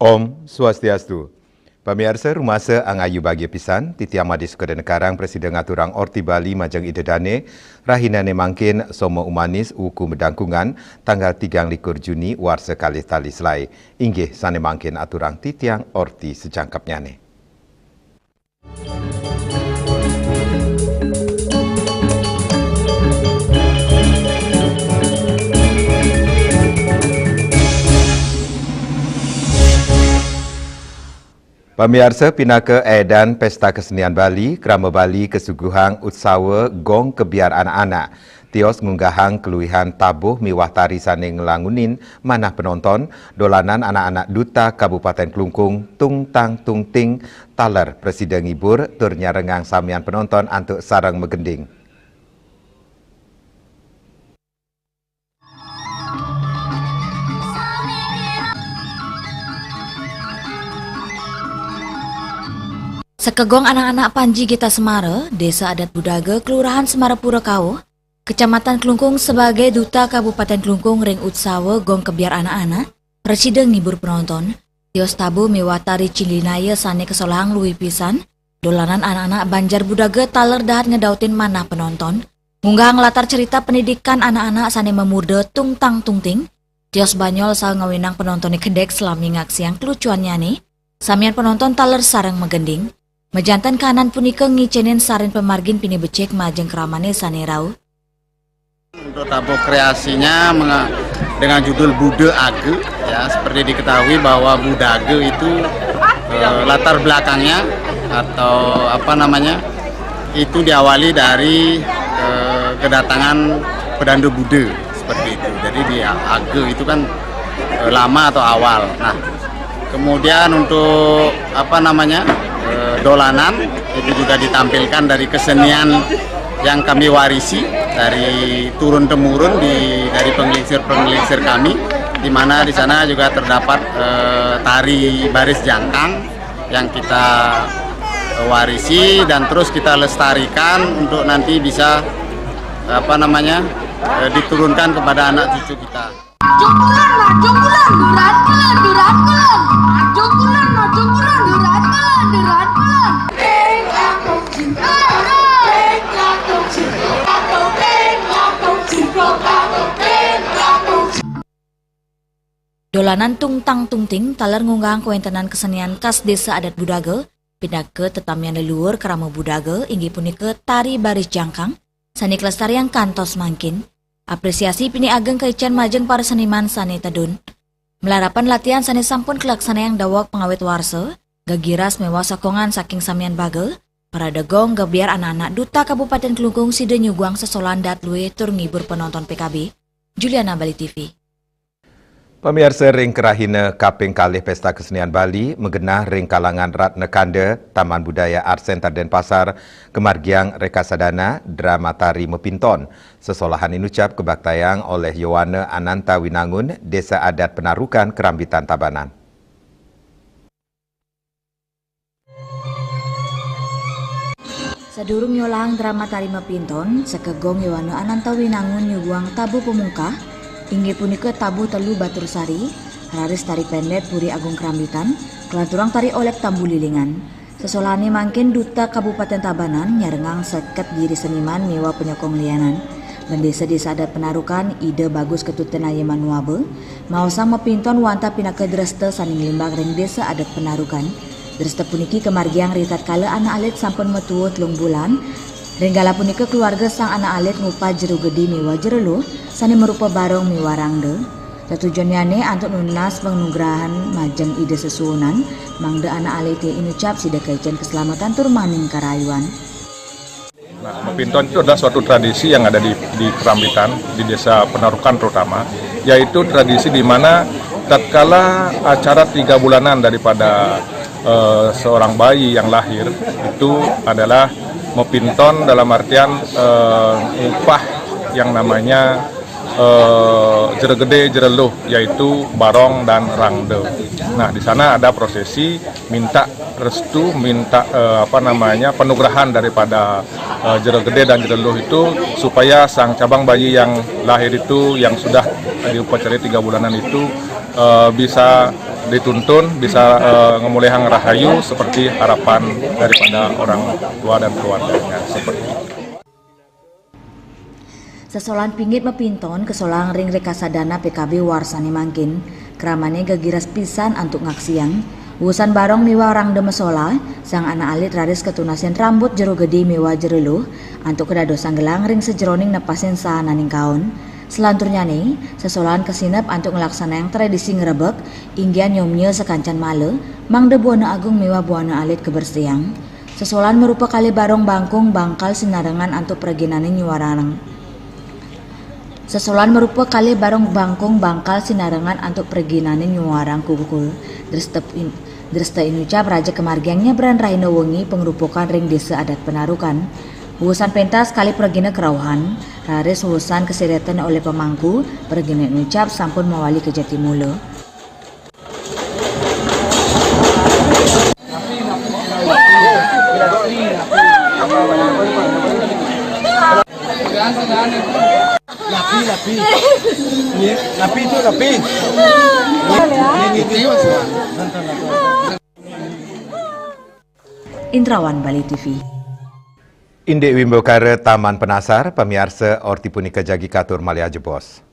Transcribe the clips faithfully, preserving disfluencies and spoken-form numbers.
Om Swastiastu. Pamiarsa, rumasa angayu bagia pisan, titiang Made Sukadana Karang prasida ngaturang orti Bali majeng Ida Dane, rahinane mangkin Soma Umanis wuku Medangkungan, tanggal tigang likur Juni warsa kalih tali selae. Inggih sane mangkin aturang titiang orti sajangkepnyane. Pamiarsa, pinaka edan Pesta Kesenian Bali, Krama Bali kasuguhang utsawa gong kebiar anak-anak, tios ngunggahang keluihan tabuh miwah tari sane nglangunin manah penonton, dolanan anak-anak Duta Kabupaten Klungkung, Tung Tang Tung Ting, taler prasida ngibur tur nyarengang samian penonton antuk sareng magending. Sakegong anak-anak Panji Gita Semara, Desa Adat Budaga, Kelurahan Semarapura Kauh, Kecamatan Klungkung sebagai Duta Kabupaten Klungkung ring utsawa gong kebiar anak-anak, prasida ngibur penonton, tios tabuh miwah tari Cilinaya sane kasolahang luih pisan, dolanan anak-anak Banjar Budaga taler dahat ngedautin manah penonton, ngunggahang latar cerita pendidikan anak-anak sane mamurda Tung Tang Tung Ting, tios banyol saha ngawinang penontone kedek salami ngaksiang kelucuannyane, samian penonton taler sareng magending. Majanten kahanan punika ngicenin sarin pamargin pinih becik majeng kramane sane rauh. Untuk tabuh kreasinya menga-, dengan judul Buda Aga, ya, seperti diketahui bahwa Budaga itu, eh, latar belakangnya atau apa namanya, itu diawali dari, eh, kedatangan Pedanda Buddha, seperti itu. Jadi di Aga itu kan, eh, lama atau awal. Nah, kemudian untuk apa namanya, eh, dolanan itu juga ditampilkan dari kesenian yang kami warisi dari turun temurun di, dari penglingsir-penglingsir kami, di mana di sana juga terdapat, eh, tari baris jangkang yang kita, eh, warisi dan terus kita lestarikan untuk nanti bisa, eh, apa namanya, eh, diturunkan kepada anak cucu kita. Jumpulan, jumpulan, duran, duran, duran, duran. Jumpulan, jumpulan, duran, duran, duran, duran. Dolanan Tung Tang Tung Ting taler ngunggahang kawentenan kesenian khas Desa Adat Budaga, pinaka tetamian leluhur krama Budaga, inggih punika tari baris jangkang, sane kalestariang kantos mangkin. Apresiasi pinih ageng kaicen majeng para seniman sane tedun. Malarapan latihan sane sampun kalaksanayang daweg pangawit warsa, gegiras miwah sokongan saking samian baga, parade gong gebiar anak-anak Duta Kabupaten Klungkung sida nyuguhang sesolahan dahat luih tur ngibur penonton P K B. Juliana, Bali T V. Pamiarsa, ring karahina kaping kalih Pesta Kesenian Bali, magenah ring kalangan Ratna Kanda, Taman Budaya Art Center Denpasar, kamargiang Reksadana Drama Tari Mapinton. Sesolahan inucap kabaktayang olih Yowana Ananta Winangun, Desa Adat Penarukan, Kerambitan, Tabanan. Sadurung nyolahang drama tari Mapinton, sakegong Yowana Ananta Winangun nyuguhang tabuh pamungkah, inggih punika tabuh telu Batur Sari, raris tari pendek Puri Agung Kerambitan, kalanturang tari olek Tambu Lilingan. Sesolahane mangkin Duta Kabupaten Tabanan nyarengang seket diri seniman miwah panyokong lianan. Bendesa Desa Adat Penarukan, Ida Bagus Ketutanaya Manuaba, maosang Mapinton wantah pinaka dresta sane nglimbak ring Desa Adat Penarukan. Dresta puniki kamargiang ritatkala anak alit sampun matua telung bulan. Ring galah punika keluarga sang anak alit ngupat jero gedi miwah jero luh sane marupa barong miwah rangda. Tetujonnyane antuk nunas panugrahan majeng Ida sesuunan, mangda anak alite inucap sida kaicen kaslamatan tur maning karayuan. Nah, Mapinton itu adalah suatu tradisi yang ada di, di Kerambitan, di Desa Penarukan terutama, yaitu tradisi di mana tatkala acara tiga bulanan daripada, eh, seorang bayi yang lahir itu adalah Mapinton, dalam artian, eh, ngupah yang namanya, eh, jero gede, jero luh, yaitu barong dan rangda. Nah, di sana ada prosesi minta restu, minta, eh, apa namanya, penugrahan daripada, eh, jero gede dan jero luh itu, supaya sang cabang bayi yang lahir itu, yang sudah diupacarai tiga bulanan itu, eh, bisa dituntun bisa eh, ngemulihang rahayu seperti harapan daripada orang tua dan keluarganya seperti itu. Sesolan pingit mapinton kasolang ring Rekasa Dana P K B Warsani mangkin, kramane gagiras pisan antuk ngaksiang. Wusan barong miwah rangda masola, sang anak alit raris katunasin rambut jero gede miwah jero luh, antuk kadadosan gelang ring sajeroning nepasin sahananing kaon. Selanturnyane, sesolan kasineb antuk nglaksanayang tradisi ngrebek, inggian nyomnya sakancan mala, mangda buana agung miwah buana alit kabersihang. Sesolan marupa kalih barong bangkung bangkal sinarengan antuk praginaning nyuarang. Sesolan marupa kalih barong bangkung bangkal sinarengan antuk praginaning nyuarang kukul. Dresta in-, dresta inucap raja kamargiang nyabran rahina wengi pangrupukan ring desa adat Panarukan. Wusan pentas kalih pragina kerauhan, raris wusan kaseretan olih pamangku, pragina inucap sampun mawali ka jati mula. Lapi, lapi. Iya, lapi itu lapi. Ini, ini, ini. Indrawan Bali T V. Indik wimbakara Taman Penasar, pamiarsa, orti punika jagi katur malih ajebos.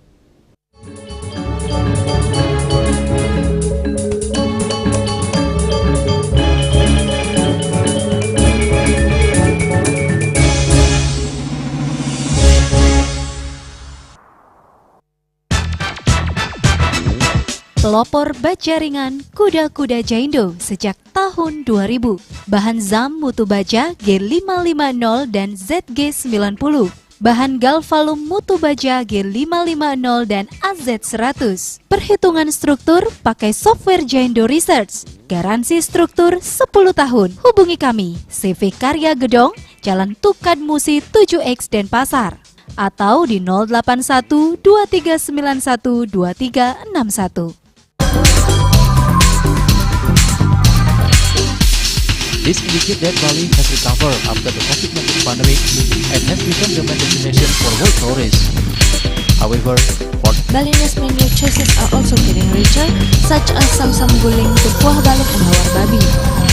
Pelopor baja ringan Kuda-Kuda Jaindo sejak tahun dua ribu. Bahan zam mutu baja G lima lima nol dan Z G sembilan puluh. Bahan galvalum mutu baja G lima lima nol dan A Z seratus. Perhitungan struktur pakai software Jaindo Research. Garansi struktur sepuluh tahun. Hubungi kami, C V Karya Gedong, Jalan Tukad Musi tujuh X Denpasar. Atau di nol delapan satu dua tiga sembilan satu dua tiga enam satu. This indicates that Bali has recovered after the COVID nineteen pandemic and has become the main destination for world tourists. However, for Balinese menu choices are also getting richer, such as samsam guling, tupuah baluk, and hawar babi.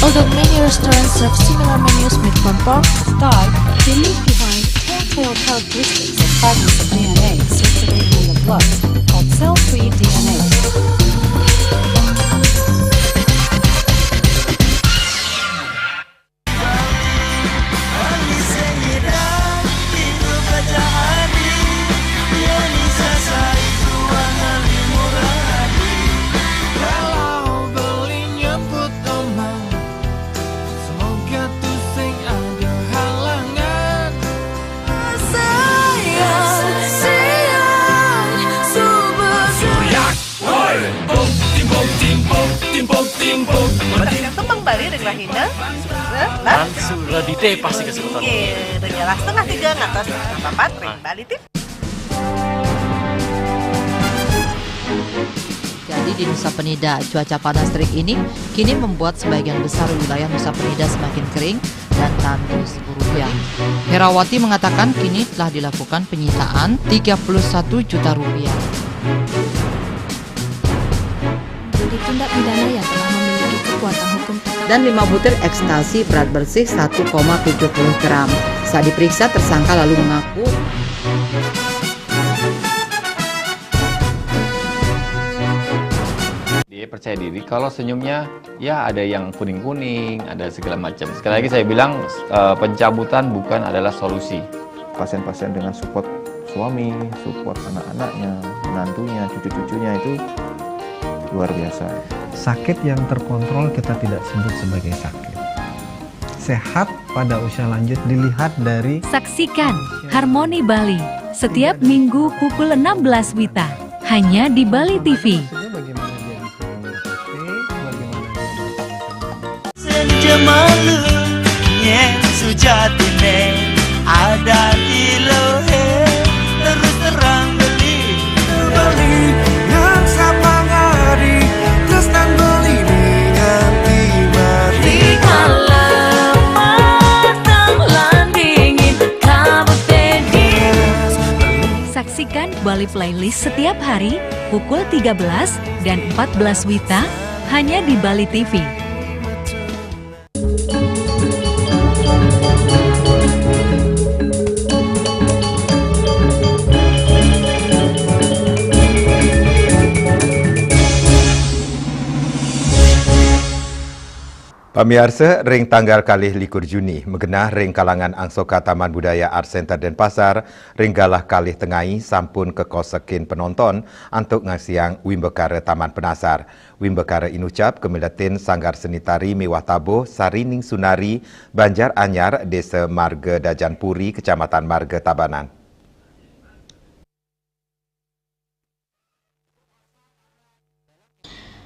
Although many restaurants serve similar menus made from pork, style, they leave behind telltale characteristics of Balinese D N A circulating in the blood, called cell-free D N A. Timpuk, timpuk, timpuk, timpuk. Tembang Bali ring rahina. Lan suradite pasti kesebutan. Nggih, ring setengah tiga ngantos setengah papat ring Bali T V. Jadi di Nusa Penida, cuaca panas terik ini kini membuat sebagian besar wilayah Nusa Penida semakin kering dan tandus. Herawati mengatakan kini telah dilakukan penyitaan tiga puluh satu juta rupiah. Bagi tindak pidana yang telah memiliki kekuatan hukum tetap dan lima butir ekstasi berat bersih satu koma tujuh puluh gram. Saat diperiksa, tersangka lalu mengaku. Dia percaya diri kalau senyumnya ya ada yang kuning-kuning, ada segala macam. Sekali lagi saya bilang eh, pencabutan bukan adalah solusi. Pasien-pasien dengan support suami, support anak-anaknya, menantunya, cucu-cucunya itu luar biasa. Sakit yang terkontrol kita tidak sebut sebagai sakit. Sehat pada usia lanjut dilihat dari Saksikan Harmoni Bali setiap minggu pukul enam belas WITA hanya di Bali T V. Senja malu, nyeh sujatine, ada ilohe, terus terang beli. Beli yang sapangari, terus nang beli nganti mati. Rikala matang lan dingin, kabut Saksikan Bali Playlist setiap hari pukul tiga belas dan empat belas WITA Hanya di Bali T V. Pamiarsa, ring tanggal kalih likur Juni, magenah ring kalangan Angsoka Taman Budaya Art Center Denpasar, ring galah kalih tengai sampun kakosekin penonton antuk ngaksiang wimbakara Taman Penasar. Wimbakara inucap kamiletin Sanggar Seni Tari miwah Tabuh Sari Ningsunari, Banjar Anyar, Desa Marga Dajan Puri, Kecamatan Marga Tabanan.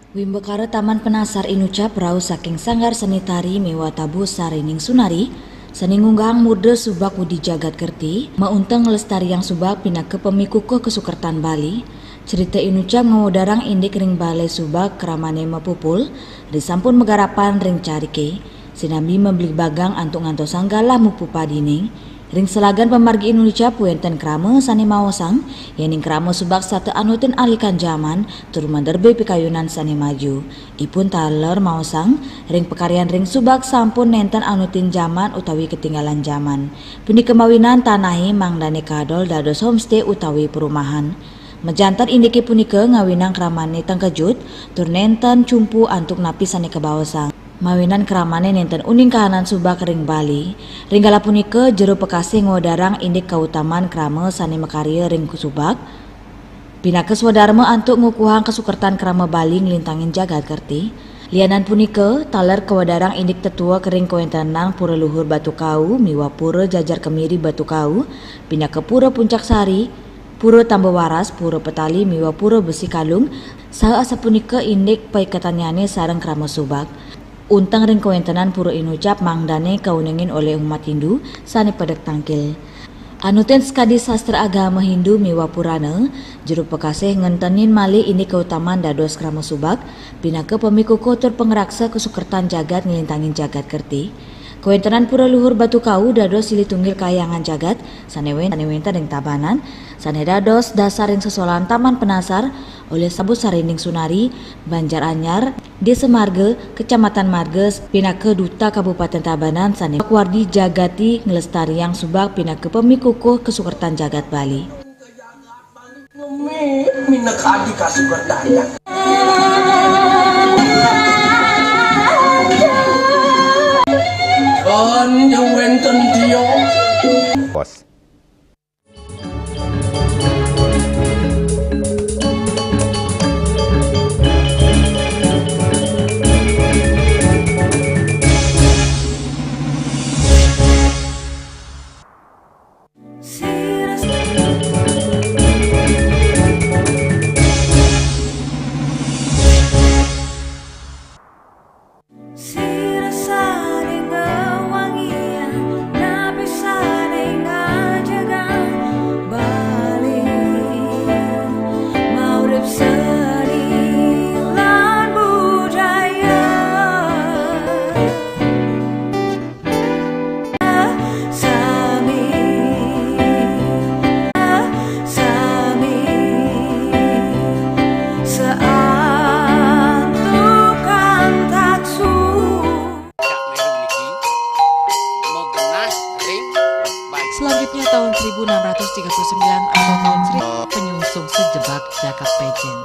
Wimbakara Taman Penasar inucap rauh saking Sanggar Seni Tari miwah Tabuh Sari Ningsunari, sane ngunggahang murda Subak Budi Jagat Kerti, maunteng nglestariang Subak pinaka pamikukuh kasukertan Bali. Crita inucap ngwedarang indik ring Balai Subak kramane mapupul, risampun magarapan ring carike, sinambi mabligbagang antuk ngantosang galah mapupadining. Ring salagan pamargi inucap wenten krama sane maosang, yening krama Subak setata anutin alikan jaman, tur maderbe pikayunan sane maju. Ipun taler maosang, ring pakaryan ring Subak sampun nenten anutin jaman utawi ketinggalan jaman. Punika mawinan tanahe mangdane kadol dados homestay utawi perumahan. Majanten indike punika ngawinang kramane tengkejut, tur nenten cumpu antuk napi sane kabaosang. Mawinan kramane nenten uning kahanan Subak ring Bali. Ring galah punika, Jero Pakasih ngwedarang indik kautaman krama sane makarya ring Subak, pinaka swadarma antuk ngukuhang kasukertan krama Bali nglintangin jagat kerti. Lianan punika, taler kawedarang indik tetuek ring kawentenan Pura Luhur Batu Kau miwah Pura Jajar Kemiri Batu Kau, pinaka Pura Puncak Sari, Pura Tamba Waras, Pura Petali miwah Pura Besi Kalung, saha asapunika indik paiketannyane sareng krama Subak. Unteng ring kawentenan pura inucap mangdane kauningin olih umat Hindu sane pedek tangkil. Anutin sakadi sastra agama Hindu miwah Purana, Jero Pakasih ngentenin malih indik kautaman dados krama Subak, pinaka pamikukuh tur pangraksa kasukertan jagat nglintangin jagat kerti. Kawentenan Pura Luhur Batu Kau dados silih tunggil kahyangan jagat sane wen-, sane wenten ring Tabanan, sane dados dasar ring sesolahan Taman Penasar, olih Tabuh Sari Ningsunari, Banjar Anyar, Desa Marga, Kecamatan Marga, pinaka Duta Kabupaten Tabanan sane wardi jagati nglestariang Subak pinaka pamikukuh kasukertan jagat Bali. Minakadi kasukertan jagat. Kon yang wenten dia. Bos. Sira saling ngewangian, napi saling ngajegang Bali, maurip seni lan budaya. Sami, sami, seantukan taksu. Selanjutnya, tahun seribu enam ratus tiga puluh sembilan atau tahun seribu, penyungsung sejebak jagat pejen.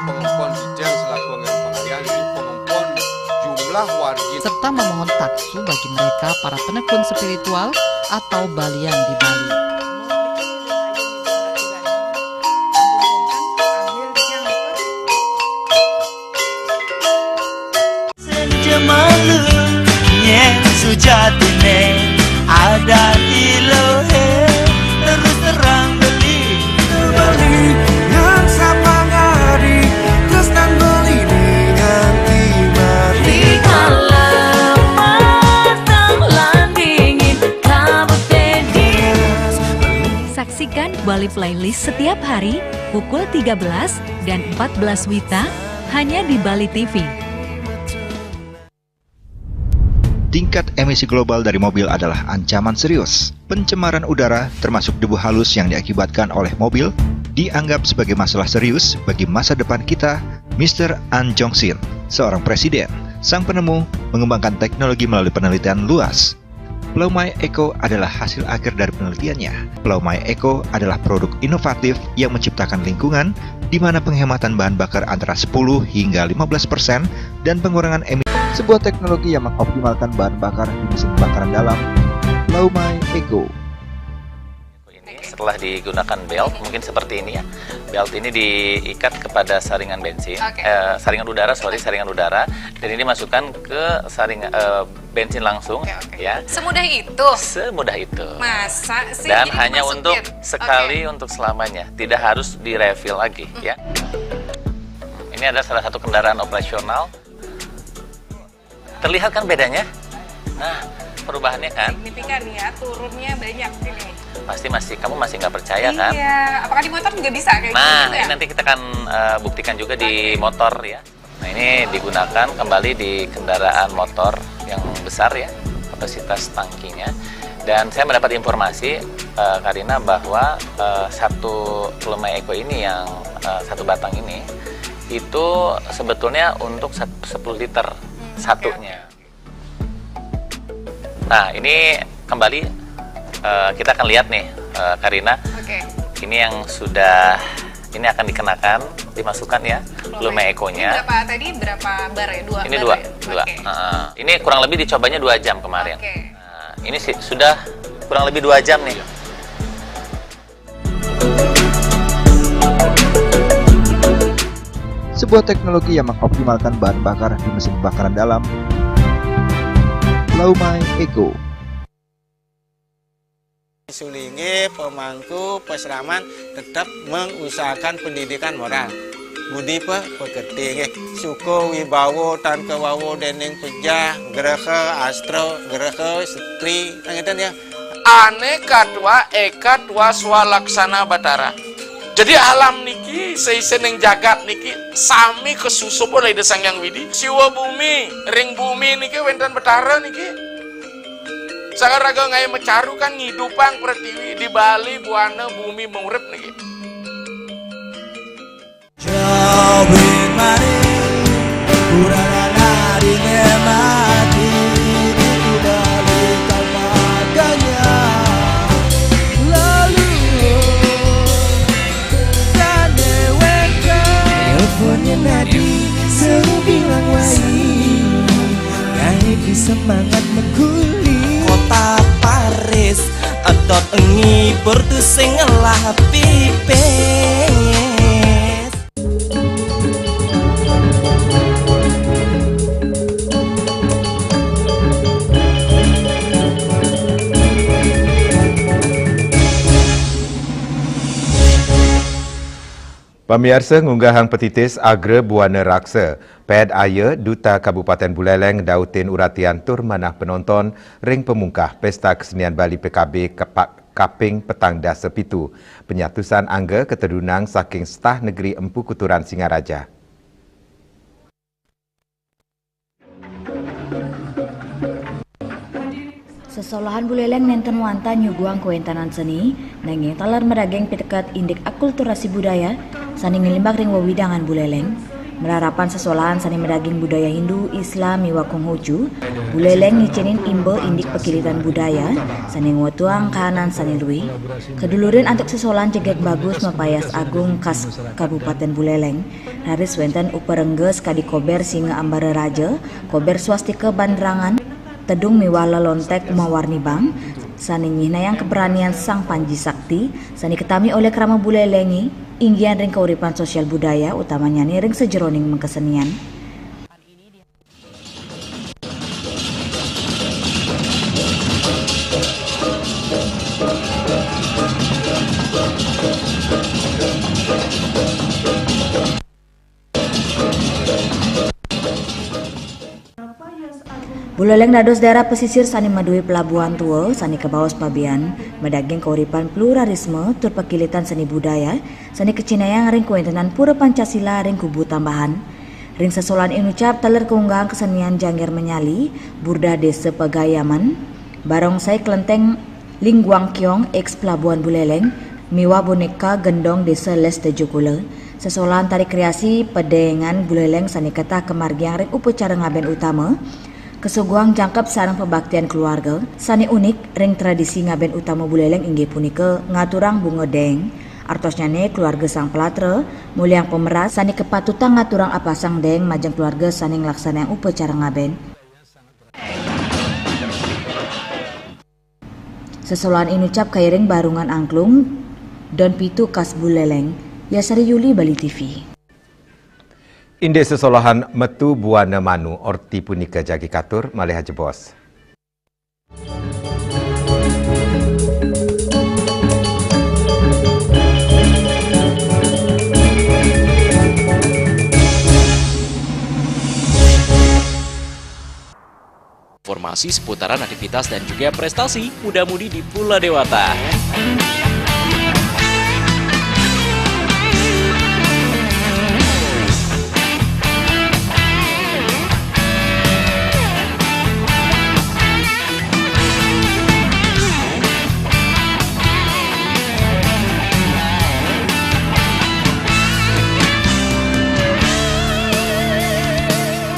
Pengempon Dijen selaku anggaran pengalian, pengempon jumlah wargi. Serta memohon taksu bagi mereka para penekun spiritual atau balian di Bali. Senja malu, nyen sujatine, ada ilohe, terus terang beli. Beli, nang sapa ngari, terus tan beli dengan timati. Di kala matang lan dingin, kabut dingin. Saksikan Bali Playlist setiap hari pukul tiga belas dan empat belas wita hanya di Bali T V. Tingkat emisi global dari mobil adalah ancaman serius. Pencemaran udara, termasuk debu halus yang diakibatkan oleh mobil, dianggap sebagai masalah serius bagi masa depan kita Mister An Jong Sin, seorang presiden, sang penemu, mengembangkan teknologi melalui penelitian luas. Pulau Mai Eco adalah hasil akhir dari penelitiannya. Pulau Mai Eco adalah produk inovatif yang menciptakan lingkungan di mana penghematan bahan bakar antara sepuluh hingga lima belas persen dan pengurangan emisi. Sebuah teknologi yang mengoptimalkan bahan bakar di mesin pembakaran dalam. Pulau Mai Eco. Ini setelah digunakan belt, mungkin seperti ini ya. Belt ini diikat kepada saringan bensin, Oke. eh, saringan udara, sorry, saringan udara, dan ini masukkan ke saringan eh, bensin langsung, Oke, oke. Ya. Semudah itu. Semudah itu. Masa sih? Dan Jadi hanya dimasukin? Untuk Oke. Sekali, untuk selamanya, tidak harus di-refill lagi, ya. Ini ada salah satu kendaraan operasional. Terlihat kan bedanya? Nah, perubahannya kan? Signifikan ya, turunnya banyak ini. Pasti masih, kamu masih nggak percaya kan? Iya, apakah di motor juga bisa kayak Nah, gitu ya? Ini nanti kita akan eh, buktikan juga di motor, ya. Nah, ini digunakan kembali di kendaraan motor yang besar, ya, kapasitas tangkinya. Dan saya mendapat informasi, eh, Karina, bahwa eh, satu Pulau Mai Eco ini yang eh, satu batang ini itu sebetulnya untuk sat- sepuluh liter Hmm, satunya. Nah, ini kembali eh, kita akan lihat nih, eh, Karina. Oke. Ini yang sudah, ini akan dikenakan, dimasukkan, ya, Pulau Mai Eco-nya. Ini berapa tadi? Berapa bar ya? Dua. Ini bar dua, ya? dua. Oke. Heeh. Ini kurang lebih dicobanya dua jam kemarin. Oke. Nah, ini sih sudah kurang lebih dua jam nih. Sebuah teknologi yang mengoptimalkan bahan bakar di mesin pembakaran dalam. Pulau Mai Eco. Sulingge, pemangku, peseraman tetap mengusahakan pendidikan moral. Budi pe pekerti nggih. Suko wibawo tan kewawo dening pejah, greha astro, greha setri, kan ngeten ya. Ane katwa eka twa swalaksana Batara. Jadi alam niki, seisening jagat niki sami kesusup oleh Ida Sang Hyang Widi. Siwa bumi, ring bumi niki wenten Betara niki. Sakaraga ngae macaru kan ngidupang pretiwi, di Bali buana bumi murip niki. Jawin mari, kurang lari mati, dikudali kalpaganya. Lalu, kane weka. Teleponnya Nadi, seru bilang wai. Ngai semangat mengkuli. Kota Paris, atot ngibur tu sing ngelah pipis. Pamiarsa, ngunggahang petitis Agra Buana Raksa, Ped Aya, Duta Kabupaten Buleleng, Dautin Uratian tur manah penonton ring pemungkah Pesta Kesenian Bali P K B kepak kaping petang dasa pitu, penyatusan angga ketedunang saking setah negeri Empu Kuturan Singaraja. Sesolahan Buleleng nenten wantah nyuguhang kawentanan seni, nanging taler madaging piteket indik akulturasi budaya sane nglimbak ring wewidangan Buleleng. Malarapan sesolahan sane madaging budaya Hindu, Islam, miwah Konghucu, Buleleng ngicenin imba indik pakilitan budaya sane ngwetuang kahanan sane luih. Kadulurin antuk sesolahan jegeg bagus mapayas agung khas Kabupaten Buleleng. Raris wenten uparengga sakadi kober singa ambara raja, kober swastika bandrangan, tedung miwah lelontek mawarni bang, sane nyihnayang kabranian Sang Panji Sakti, sane katami olih krama Bulelenge, inggihan ring kauripan sosial budaya, utamanyane ring sajeroning makasenian. Buleleng dados daerah pesisir sane madue pelabuhan tua sane kabaos pabean madaging kauripan pluralisme tur pakilitan seni budaya sane kacinayang ring kawentenan Pura Pancasila ring Kubu Tambahan. Ring sesolahan inucap taler kaunggahang kasenian Jangger Manyali, Burdah Desa Pagayaman, Barongsai Klenteng Lingguang Kiong, ex Pelabuhan Buleleng, miwah boneka gendong Desa Les Tejukula. Sesolahan tari kreasi pedéngan Buléléng sané ketah kamargiang ring upacara ngabén utama, kasuguhang jangkep sareng pabaktian keluarga, sané unik ring tradisi ngabén utama Buléléng inggih punika ngaturang bunga déng, artosnyané keluarga sang pelatra, muliang pameras sané kapatutang ngaturang apasang déng majeng keluarga sané nglaksanayang upacara ngabén. Sesolahan inucap kairing barungan angklung, don pitu khas Buléléng, Yasari Yuli, Bali T V. Indik sesolahan Metu Buana Manu, orti punika jagi katur, malih ajebos. Informasi seputaran aktivitas dan juga prestasi muda-mudi di Pulau Dewata.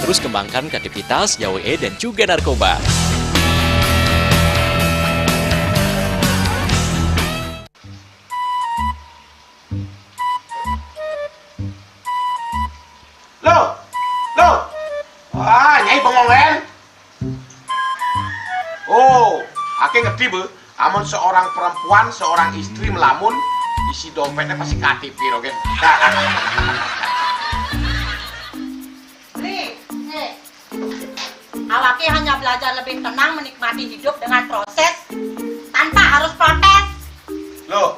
Terus kembangkan kreativitas, jauhi dan juga narkoba. Loh, loh. Wah, Nyai bengong, kan? Oh, aké ngerti, Bu. Amun seorang perempuan, seorang istri melamun, isi dompetnya pasti K T P, Rogen. Beli, eh, Awaké hanya belajar lebih tenang menikmati hidup dengan proses tanpa harus protes. Loh,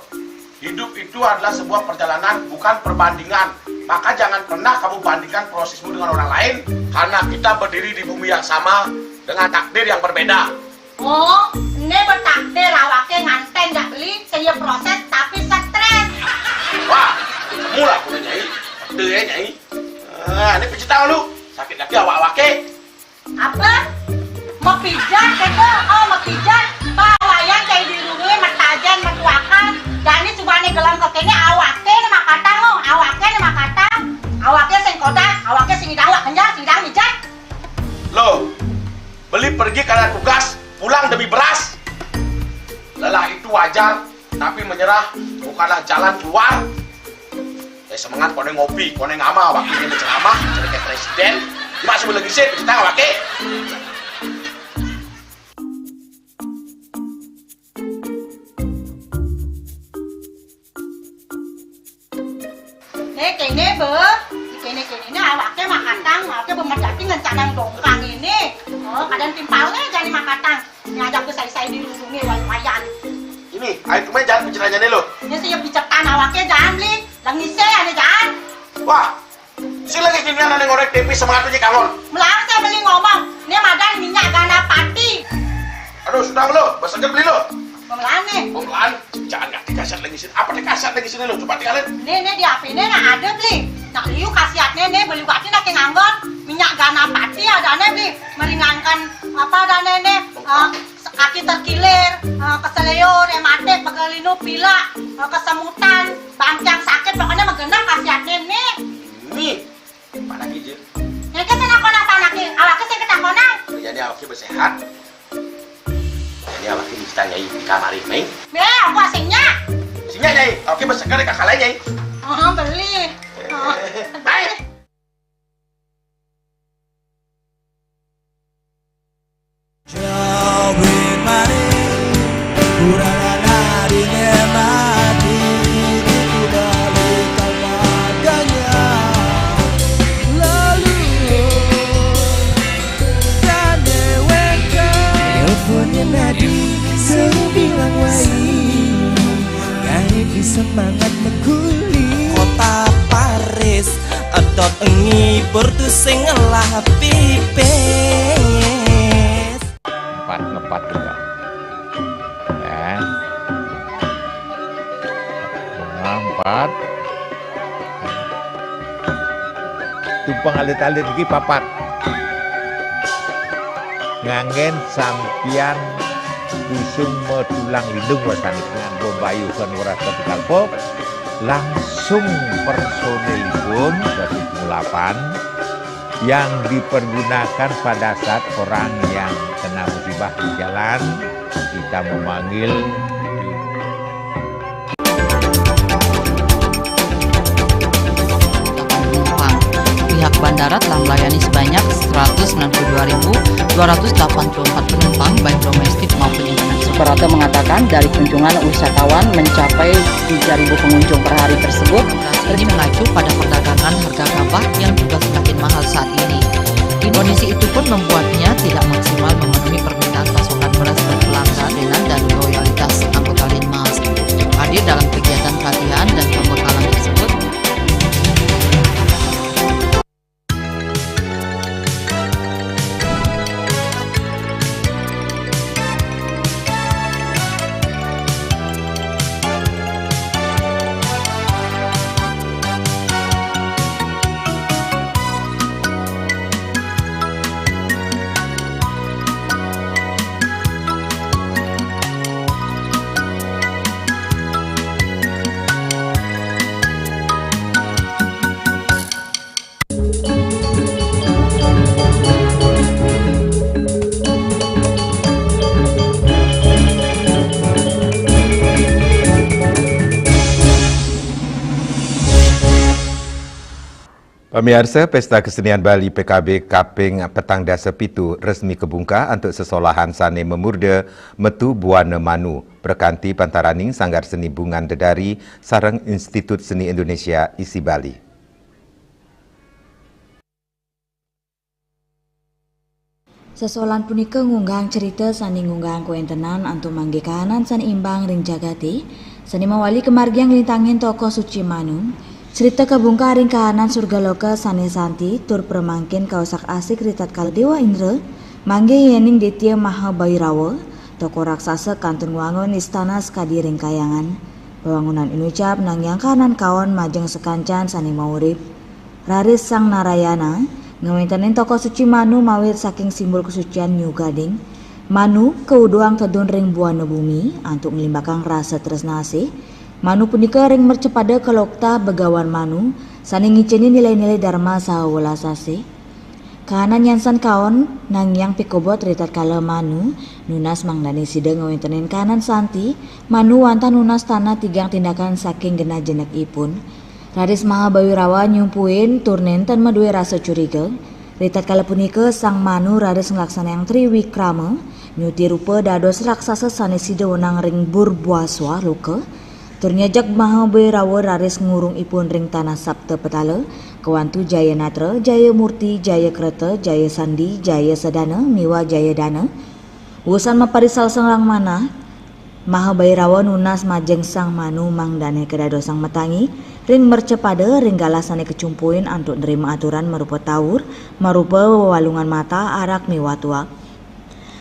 hidup itu adalah sebuah perjalanan, bukan perbandingan. Maka jangan pernah kamu bandingkan prosesmu dengan orang lain, karena kita berdiri di bumi yang sama dengan takdir yang berbeda. Oh, ené bertakdir awaké nganten jak Beli, sing ya proses tapi stres. Wah, ketemu lah kudu, Nyai. Betul ya, Nyai. Ah, ini pijit tangan lu. Sakit lagi awak-awaké. Apa? Mapijat kéto? Oh, mapijat. Pawayan cai dirungué, matajen, matuakan. Jani subané gelem kéné, awaké né makatang, oh. Awaké né makatang. Awaké sing kodak, awaké sing ngidang, awak kenjang, sing ngidang mijat. Loh, Beli pergi karena tugas, pulang demi beras. Lelah itu wajar, tapi menyerah bukanlah jalan keluar. Eh, semangat, koné ngopi, koné ngama, wakilnya berceramah, jadi kayak presiden. Cuma sebelum lagi sih, kita wakil. Né kéné, Bé. Kéné-kéné né awaké makatang, awaké bemet dadi ngencanang dongkang ini. Oh, kadén timpalné jani makatang. Ngajak besai-sai dirungué way-wayan. Ini, ayo tumé jangan pikirannya nih lo. Né sing ya picetan awaké jangan Beli. Lengisé ané jangan. Wah, si lengis ini ané ngorék T V semangat aja kangon. Melarat ya Beli ngomong. Né madan minyak ganapati. Aduh, sudah lo, beseger Beli lo. Pemelané. Pemelané, jangan ngerti kasar lagi sini. Apa nih kasar lagi sini lo? Coba tinggalin. Né, né di H P né nah ada Beli. Nak liu khasiatné né, Beli wati nak nganggon minyak ganapati adané Beli. Meringankan apa adané né? Eh, kaki terkilir, eh, keseleo, rematik, pegal linu, pilek, eh, kesemutan, bangkiang sakit, pokoknya magenah khasiatné né. Nih, mana gitu? Nyai ké sing nakonang panaké, awaké sing ketakonang. Jadi awaké bersehat. Ini awaké dicita Nyai di kamar ini. Bé, apa sing nyak? Sing nyak, Nyai. Awaké berseger di kakak lain, Nyai. Oh, Beli. Oh. Baik. Semangat mengkuli. Kota Paris, edot ngibur tusing ngelah pipis. Empat, ngepat juga. Ya. Nah, empat. Tumpang alit-alit iki papat. Nganggén sampiyan kusuma tulang lindung wasané nganggo mbayuhan weras ketika pop langsung Sung personilipun dasa delapan yang dipergunakan pada saat orang yang kena musibah di jalan, kita memanggil. Pihak bandara telah melayani sebanyak seratus sembilan puluh dua ribu dua ratus delapan puluh empat penumpang, baik domestik maupun internasional. Suprapto mengatakan, dari kunjungan wisatawan mencapai tiga ribu pengunjung per hari tersebut. Ini mengacu pada perdagangan harga gabah yang juga semakin mahal saat ini. Kondisi itu pun membuatnya tidak maksimal memenuhi permintaan pasokan beras berkelanjutan dan loyalitas anggota Linmas. Hadir dalam kegiatan pelatihan dan pembekalan tersebut. Pamiarsa, Pesta Kesenian Bali P K B kaping petang dasa pitu resmi kabungkah antuk sesolahan sane mamurda Metu Buana Manu, prakanti pantaraning Sanggar Seni Bungan Dedari sareng Institut Seni Indonesia I S I Bali. Sesolahan punika ngunggahang crita sane ngunggahang kawentenan antuk manggihin kahanan sane imbang ring jagate, sane mawali kamargiang nglintangin tokoh suci Manu. Crita kabungkah ring kahanan surga loka sane santi tur pramangkin kausak-asik ritatkala Dewa Indra manggih yening Ditya Maha Bhairawa, tokoh raksasa kantun ngwangun istana sakadi ring kahyangan. Wewangunan inucap nangiang kahanan kaon majeng sakancan sane maurip. Raris Sang Narayana ngawentenin tokoh suci Manu mawit saking simbol kasucian New Gading. Manu kauduhang tedun ring buana bumi antuk nglimbakang rasa tresna asih. Manu punika ring mercapada kaloktah Begawan Manu sane ngiceni nilai-nilai darma saha welas asih. Kahanan nyansan kaon nangiang pikobot ritatkala Manu nunas mangdane sida ngawentenin kahanan santi. Manu wantah nunas tanah tigang tindakan saking genah jenekipun. Raris Maha Bhairawa nyumpuin tur nenten madue rasa curiga. Ritatkala punika Sang Manu raris nglaksanayang triwikrama, nyuti rupa dados raksasa sane sida wenang ring Burbaswa loka, tur nyejek Maha Bhairawa raris ngurung ipun ring tanah Sapta Petala, kawantu Jaya Natra, Jaya Murti, Jaya Kreta, Jaya Sandi, Jaya Sadana, miwah Jaya Dana. Wusan maparisal sang manah, Maha Bhairawa nunas majeng Sang Manu mangdane kadadosang matangi ring mercapada ring galah sane kacumpuin antuk nrima aturan marupa tawur, marupa wewalungan mata, arak miwah tuak.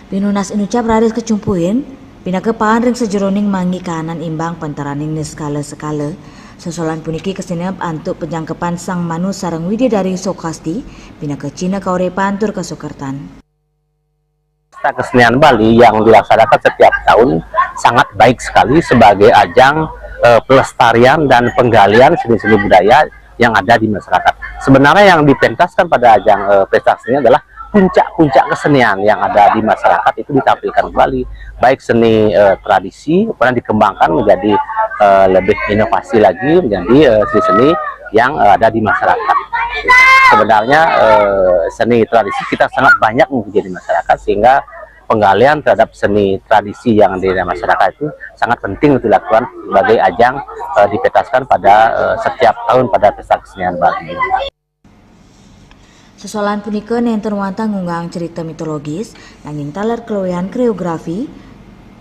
Pinunas inucap raris kacumpuin, pinaka paan ring sajeroning manggi kahanan imbang pantaraning niskala sekala. Sesolahan puniki kasineb antuk pajangkepan Sang Manu sareng Widadari Sokasti, pinaka cihna kauripan tur kasukertan. Pesta kesenian Bali yang dilaksanakan setiap tahun sangat baik sekali sebagai ajang, eh, pelestarian dan penggalian seni-seni budaya yang ada di masyarakat. Sebenarnya yang dipentaskan pada ajang, eh, pesta seni adalah puncak-puncak kesenian yang ada di masyarakat itu ditampilkan kembali, baik seni, eh, tradisi, kemudian dikembangkan menjadi, eh, lebih inovasi lagi menjadi, eh, seni-seni yang, eh, ada di masyarakat. Sebenarnya, eh, seni tradisi kita sangat banyak mempunyai di masyarakat, sehingga penggalian terhadap seni tradisi yang ada di masyarakat itu sangat penting untuk dilakukan sebagai ajang, eh, dipentaskan pada, eh, setiap tahun pada Pesta Kesenian Bali. Sesolahan punika nenten wantah ngunggahang crita mitologis, nanging taler kaluihan koreografi,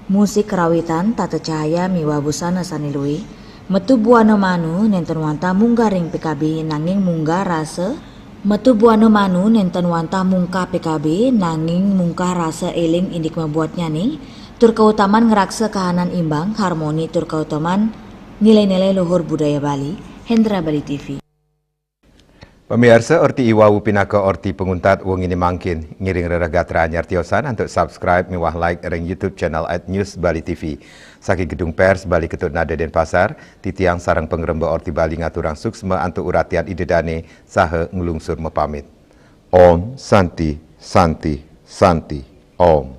musik karawitan, tata cahaya miwah busana sane luih. Metu Buana Manu nenten wantah munggah ring P K B nanging munggah rasa. Metu Buana Manu nenten wantah mungkah P K B nanging mungkah rasa eling indik mabuatnyane, tur kautaman ngraksa kahanan imbang, harmoni tur kautaman nilai-nilai luhur budaya Bali. Hendra Bali T V. Pamiarsa, orti iwau pinaka orti panguntat wengine mangkin. Ngiring rereh gatra anyar tiosan antuk subscribe miwah like ring YouTube channel at News Bali T V. Saking Gedung Pers Balai Ketut Nada Denpasar, titiang sareng pangremba Orti Bali ngaturang suksma antuk uratian Ida Dane saha nglungsur mapamit. Om Santi, Santi, Santi, Om.